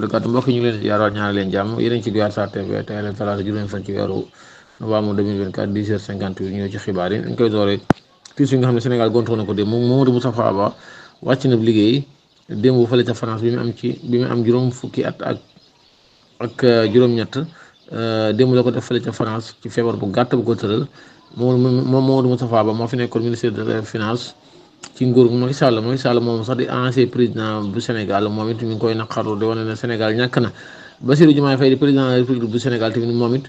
barakatu mbokk ñu ngi leen ziar ñaanal leen jàmm yéen ci Guyaar Sarr TV tey leen talaata juróomi fan ci weeru novembre 2024 10h58 ñëw ci xibaar yi dañ koy doore tiis yi nga xam ne Sénégal gontoon na ko démb moom Mamadou Moustapha Ba wàcc na liggéey démb fële ca France bi mu am juróom fukki at ak juróom-ñett démb la ko def fële ca France ci feebar bu gàtt bu ko tëral moom Mamadou Moustapha Ba moo fi nekkoon ministre de la finance ci nguur Macky Sall moom sax di ancien président bu Sénégal moom it mi ngi koy naqaru di wane ne Sénégal ñàkk na Bassirou Diomaye Faye di président de la République bu Sénégal tamit moom it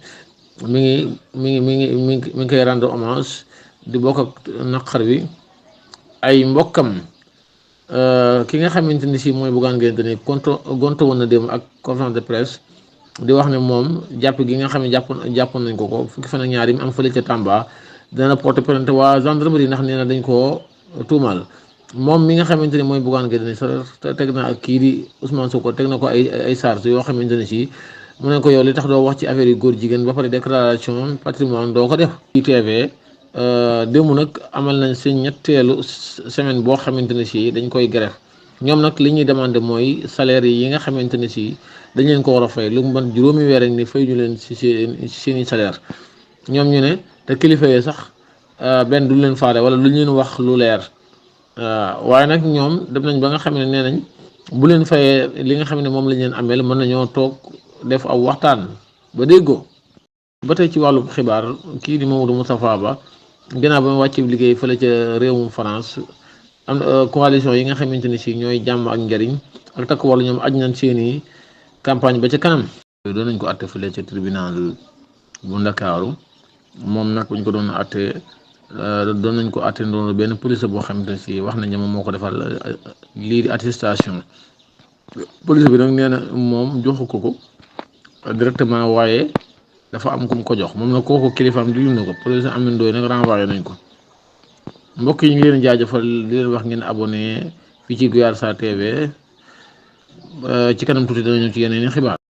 mi ngi koy rendre hommage di bokk ak naqar bi ay mbokkam ki nga xamante ni si mooy Bougane Gueye Dany gonto woon na dem ak conférence de presse di wax ne moom jàpp gi nga xam ne jàppoon nañ ko fukki fan ak ñaar yi mu am fële ca Tamba dana porter plainte waa gendarmerie ndax nee na dañ koo tuumal moom mi nga xamante ne mooy Bougane Gueye Dany sa teg na ak kii di Ousmane Sonko teg na ko ay charge yoo xamante ne si mu ne ko yow li tax doo wax ci affaire yu góor jigéen ba pare déclaration patrimoine doo ko def. ITV démb nag amal nañ seen ñetteelu semaine boo xamante ne si dañ koy grève ñoom nag li ñuy demandé mooy salaire yi nga xamante ne si dañ leen ko war a fay lu mu mën juróomi weer rek ni fay ñu leen si seeni salaire ñoom ñu ne te kilifa yi sax benn du leen faale wala lu leen wax lu leer. waaye nag ñoom dem nañ ba nga xam ne nee nañ bu leen fayee li nga xam ne moom lañ leen ameel mën nañoo toog def aw waxtaan ba déggoo. ba tey ci wàllu xibaar kii di Mamadou Moustapha Ba ginnaaw ba mu wàcc liggéey fële ca réewum France am coalition yi nga xamante ne si ñooy jàmm ak njariñ ak takk wàllu ñoom aj nañ seeni campagne ba ca kanam. doon nañ ko àtte fële ca tribunal bu Ndakaaru moom nag buñ ko doon àtte doon nañ ko àtte ndoon benn police boo xamante ne si wax nañ ne moom moo ko defal lii di attestation police bi nag nee na moom joxu ko directement waaye dafa am ku mu ko jox moom nag kooku kilifaam di na ko police am na ndooy nag renvoyé nañ ko mbokk yi ñu ngi leen jaajëfal di leen wax ngeen abonné fii ci Guyaar Sarr TV ci kanam tuuti dana ñëw ci yeneen i xibaar.